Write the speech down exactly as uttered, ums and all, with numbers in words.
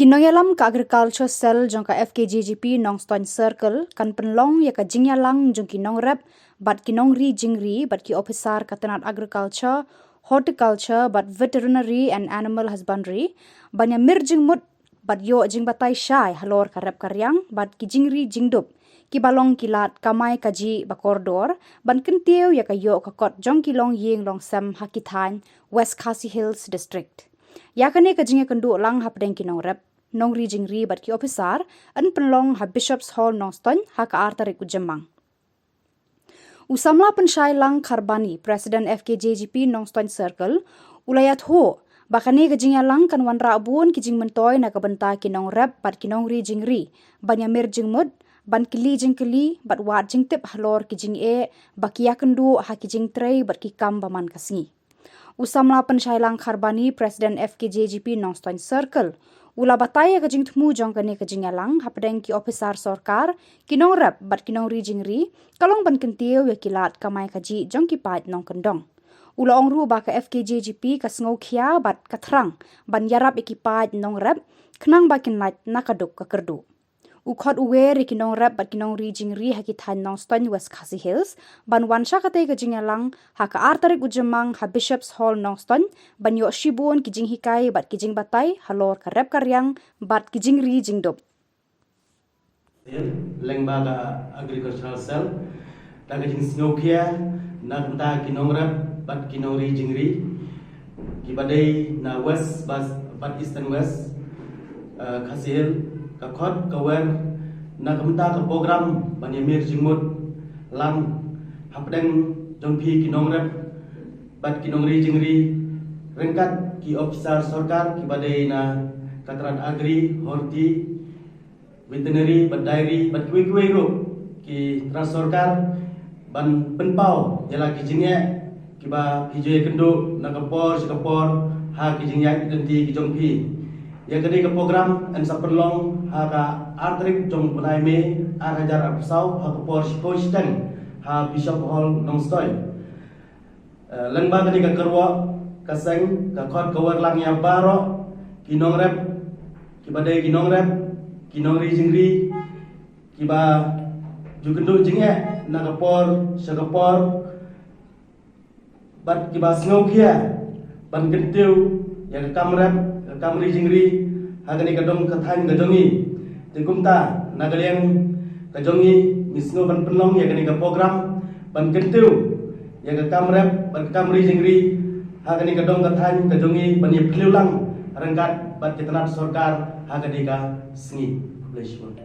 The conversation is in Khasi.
Ki nongïalam ka Agriculture Cell jong ka F K J G P Nongstoiñ Circle kan pynlong ïa ka jingïalang jong ki nongrep bad ki nongri jingri bad ki ophisar ka tnat Agriculture, Horticulture bad Veterinary and Animal Husbandry ban ïamir jingmut bad ïoh jingbatai shai halor ka rep ka riang bad ki jingri jingdup kiba long ki lad kamai kajih ba kordor ban kyntiew ïa ka ïoh ka kot jong ki longïing longsem ha ki thaiñ West Khasi Hills District. Ïa kane ka jingïakynduh lang hapdeng ki nongrep, nongri jingri bad ki ophisar yn pynlong ha Bishops Hall Nongstoiñ ha ka ar tarik u Jymmang. U samla Pynshailang Kharbani, President F K J G P Nongstoiñ Circle, u la ïathuh ba kane ka jingïalang kan wanrah bun ki jingmyntoi na ka bynta ki nongrep bad ki nongri jingri ban ïamir jingmut, ban kylli jingkylli bad wad jingtip halor ki jingeh ba ki ïakynduh ha ki jingtrei bad ki kam ba man ka sngi. U samla Pynshailang Kharbani, President F K J G P Nongstoiñ Circle, u la batai ïa ka jingthmu jong kane ka jingïalang hapdeng ki ophisar sorkar, ki nongrep bad ki nongri jingri ka long ban kyntiew ïa ki lad kamai kajih jong ki paid nongkyndong. U la ong ruh ba ka F K J G P ka sngewkhia bad ka thrang ban ïarap ïa ki paid nongrep khnang ba kin lait na ka duk ka kyrduh. U khot u wer ïa ki nongrep bad ki nongri jingri ha ki thaiñ Nongstoiñ, West Khasi Hills ban wan sha katei ka jingïalang ha ka ar tarik u Jymmang ha Bishops Hall Nongstoiñ ban ïoh shibun ki jinghikai bad ki jingbatai halor ka rep ka riang bad ki jingri jingdup. Lyngba ka Agricultural Cell, da ka jingsngewkhia na ka bynta ki nongrep bad ki nongri jingri kiba dei na West bad, bad Eastern West, eh, Khasi Hills, ka khot ka wer na ka bynta ka program ban ïamir jingmut lang hapdeng jong phi ki nongrep bad ki nongri jingri ryngkat ki ophisar sorkar kiba dei na ka tnat Agri, Horti, Veterinary bad Dairy bad kiwei kiwei ruh ki tnat sorkar ban pynpaw ïa la ki jingeh kiba ki ju ïakynduh na ka por sha ka por ha ki jingïaid lynti ki jong phi. Ïa kane ka program yn sa pynlong ha ka ar tarik jong u bnai May ar hajar arphew saw ha ka por shiphew shiteng ha Bishop Hall Nongstoiñ. Eh, lyngba kane ka kyrwoh ka seng ka khot ka wer lang ïa baroh ki nongrep kiba dei ki nongrep, ki nongri jingri kiba ju kynduh jingeh na ka por sha ka por bad kiba sngewkhia ban kyntiew ïa ka kam rep, ka kam ri jingri ha kane ka dong ka thaiñ ka jong ngi. Te kumta na ka liang ka jong ngi ngi sngew ban pynlong ïa kane ka program ban kyntiew ïa ka kam rep bad ka kam ri jingri ha kane ka dong ka thaiñ ka jong ngi ban ïa phylliew lang ryngkat bad ki tnat sorkar ha kane ka sngi. Khublei shibun.